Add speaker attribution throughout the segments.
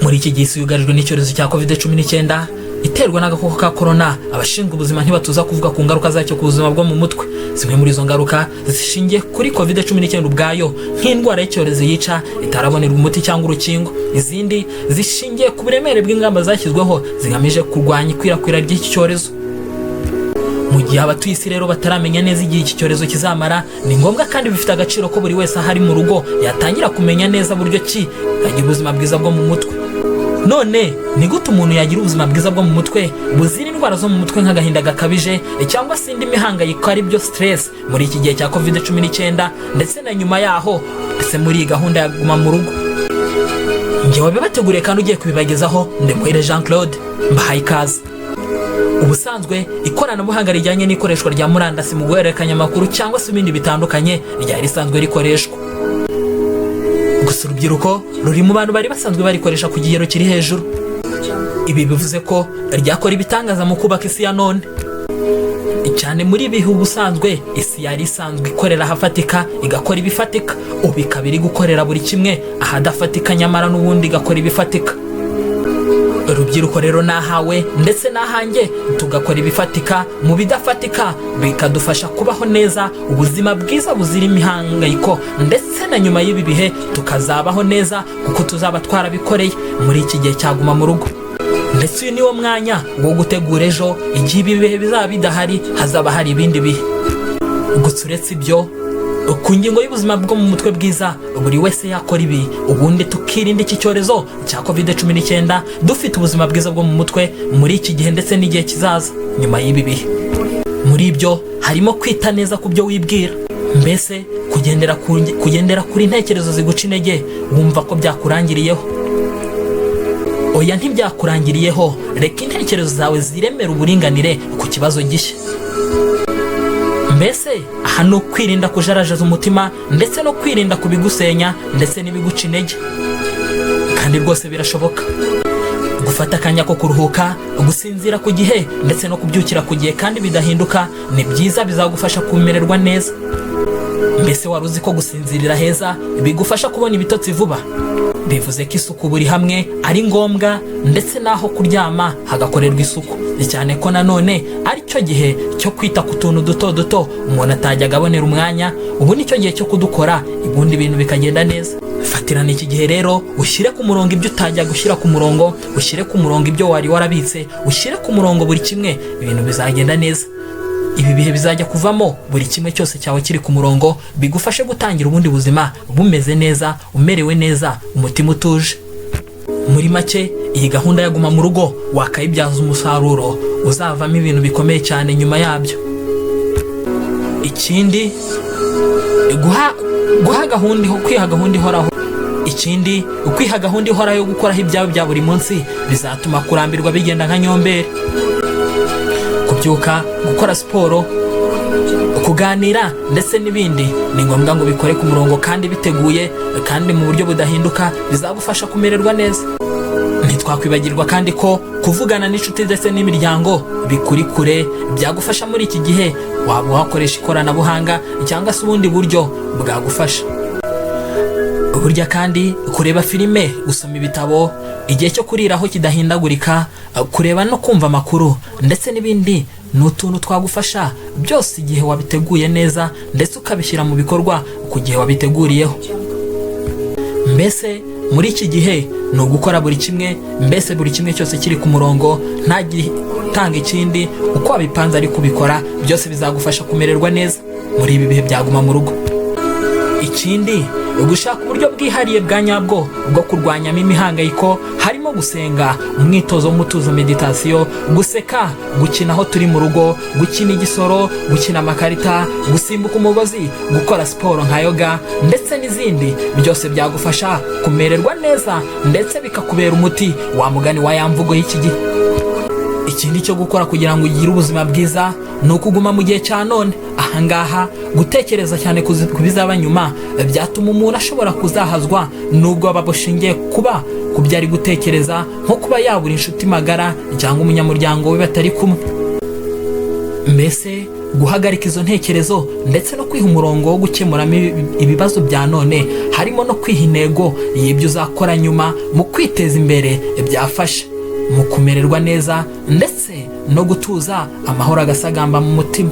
Speaker 1: Muri iki gihe isi yugarijwe n'icyorezo cya COVID-19 iterwa n'agakoko ka korona, abashinzwe ubuzima ntibatuza kuvuga ku ngaruka zacyo ku buzima bwo mu mutwe. Zimwe muri izo ngaruka zishingiye kuri COVID-19 ubwayo nk'indwara y'icyorezo yica itarabonerwa umuti cyangwa urukingo. Izindi zishingiye ku buremere bw'ingamba zashyizweho zigamije kurwanya ikwirakwira ry'iki cyorezo. Mu gihe abatuye isi rero bataramenya neza igihe iki cyorezo kizamara, ni ngombwa kandi bifite agaciro ko buri wese aho ari mu rugo yatangira kumenya neza buryo ki yagira ubuzima bwiza bwo mu mutwe. None ni gute umuntu yagira ubuzima bwiza bwo mu mutwe buzira indwara zo mu mutwe nk'agahinda gakabije cyangwa se indi mihangayiko, ari byo stress, muri iki gihe cya COVID-19 ndetse na nyuma yaho, ndetse muri iyi gahunda ya guma mu rugo? Njye wabibateguriye kandi ugiye kubibagezaho ndi Muhire Jean Claude, mbahaye ikaze. Ubusanzwe ikoranabuhanga rijyanye n'ikoreshwa rya murandasi mu guhererekanya amakuru cyangwa se ibindi bitandukanye ryari risanzwe rikoreshwa, gusa urubyiruko ruri mu bantu bari basanzwe barikoresha ku kigero kiri hejuru. Ibi bivuze ko ryakora ibitangaza mu kubaka isi ya none cyane. Muri ibihe ubusanzwe isi yari isanzwe ikorera ahafatika igakora ibifatika, ubu ikaba iri gukorera buri kimwe ahadafatika, nyamara n'ubundi igakora ibifatika. Urubyiruko rero nahawe ndetse n'ahanjye tugakora ibifatika mu bidafatika, bikadufasha kubaho neza ubuzima bwiza buzira imihangayiko, ndetse na nyuma y'ibi bihe tukazabaho neza kuko tuzaba twarabikoreye muri iki gihe cyaguma mu rugo. Ndetse uyu niwo mwanya wo gutegura ejo, igihe ibi bihe bizaba bidahari hazaba hari ibindi bihe. Gusa uretse ibyo, ku ngingo y'ubuzima bwo mu mutwe bwiza, buri wese yakora ibi, ubundi tukirinda iki cyorezo cya COVID-19 dufite ubuzima bwiza bwo mu mutwe muri iki gihe ndetse n'igihe kizaza nyuma y'ibi bihe. Muri ibyo harimo kwita neza ku byo wibwira, mbese kugendera kuri intekerezo ziguca intege wumva ko byakurangiriyeho. Oya, ntibyakurangiriyeho. Reka intekerezo zawe ziremera uburinganire ku kibazo gishya. Mbese aha ni ukwirinda kujarajaza umutima ndetse no kwirinda kubigusenya ndetse n'ibiguca intege, kandi rwose birashoboka. Gufata akanya ko kuruhuka, gusinzira ku gihe ndetse no kubyukira ku gihe kandi bidahinduka ni byiza, bizagufasha kumererwa neza. Mbese wari uzi ko gusinzirira heza bigufasha kubona ibitotsi vuba? Bivuze ko isuku buri hamwe ari ngombwa, ndetse n'aho kuryama hagakorerwa isuku, cyane ko nanone ari cyo gihe cyo kwita ku tuntu duto duto umuntu atajyaga abonera umwanya. Ubu ni cyo gihe cyo kudukora, ubundi ibintu bikagenda neza. Fatirana iki gihe rero ushyire ku murongo ibyo utajya gushyira ku murongo, ushyire ku murongo ibyo wari warabitse, ushyire ku murongo buri kimwe, ibintu bizagenda neza. Ibi bihe bizajya kuvamo buri kimwe cyose cyawe kiri ku murongo, bigufashe gutangira ubundi buzima bumeze neza, umerewe neza, umutima utuje. Muri make, iyi gahunda ya guma mu rugo wakayibyaza umusaruro uzavamo ibintu bikomeye cyane nyuma yabyo. Ikindi, guha gahunda, kwiha gahunda ihoraho. Ikindi, ukwiha gahunda ihoraho yo gukoraho ibyawe bya buri munsi bizatuma kurambirwa bigenda nka nyomberi. Kubyuka, gukora siporo, kuganira ndetse n'ibindi ni ngombwa ngo ubikore ku murongo kandi biteguye kandi mu buryo budahinduka, bizagufasha kumererwa neza. Ntitwakwibagirwa kandi ko kuvugana n'inshuti ndetse n'imiryango bikuri kure byagufasha muri iki gihe, waba wakoresha ikoranabuhanga cyangwa se ubundi buryo bwagufasha. Burya kandi kureba filime, gusoma ibitabo, igihe cyo kuriraho kidahindagurika, kureba no kumva amakuru ndetse n'ibindi ni utuntu twagufasha byose igihe wabiteguye neza ndetse ukabishyira mu bikorwa ku gihe wabiteguriyeho. Mbese muri iki gihe ni ugukora buri kimwe, mbese buri kimwe cyose kiri ku murongo, nta gitanga ikindi, uko wabipanze ari kubikora byose bizagufasha kumererwa neza muri ibi bihe byaguma mu rugo. Ikindi, gushaka uburyo bwihariye bwa nyabwo bwo kurwanyamo imihangayiko, harimo gusenga, umwitozo w'umutuzo, méditation, guseka, gukina aho turi mu rugo, gukina igisoro, gukina amakarita, gusimbuka umugozi, gukora siporo nka yoga ndetse n'izindi, byose byagufasha kumererwa neza ndetse bikakubera umuti wa mugani wa ya mvugo y'iki gihe. Ikindi cyo gukora kugira ngo ugire ubuzima bwiza ni ukuguma mu gihe cya none. Ahangaha gutekereza cyane ku bizaba nyuma byatuma umuntu ashobora kuzahazwa n'ubwoba bushingiye kuba ku byo ari gutekereza, nko kuba yabura inshuti magara cyangwa umunyamuryango we batari kumwe. Mbese Guhagarika izo ntekerezo ndetse no kwiha umurongo wo gukemuramo ibibazo bya none, harimo no kwiha intego y'ibyo uzakora nyuma mu kwiteza imbere, byafasha mu kumererwa neza ndetse no gutuza, amahoro agasagamba mu mutima.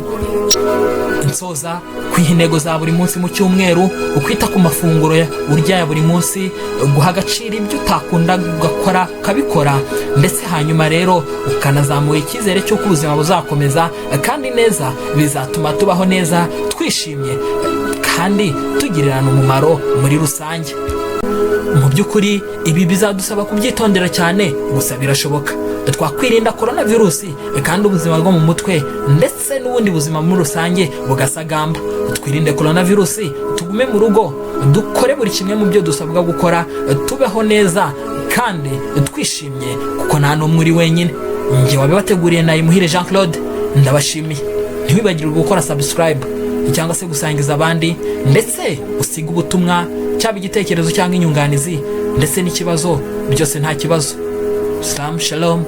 Speaker 1: Nsoza, kwiha intego za buri munsi mu cyumweru, ukwita ku mafunguro urya ya buri munsi, guha agaciro ibyo utakunda ugakora ukabikora, ndetse hanyuma rero ukanazamura icyizere cy'uko ubuzima buzakomeza kandi neza, bizatuma tubaho neza twishimye kandi tugirirana umumaro muri rusange. Mu by'ukuri ibi bizadusaba kubyitondera cyane, gusa birashoboka. Twakwirinda korona virusi kandi ubuzima bwo mu mutwe ndetse n'ubundi buzima muri rusange bugasagamba. Twirinde korona virusi, tugume mu rugo, dukore buri kimwe mu byo dusabwa gukora, tubeho neza kandi twishimye, kuko nta n'umwe uri wenyine. Njye wabibateguriye na Imuhire Jean Claude, ndabashimiye. Ntiwibagirwe gukora subscribe cyangwa se gusangiza abandi, ndetse usiga ubutumwa, cyaba igitekerezo cyangwa inyunganizi, ndetse n'ikibazo, byose nta kibazo. Salamu, shalom.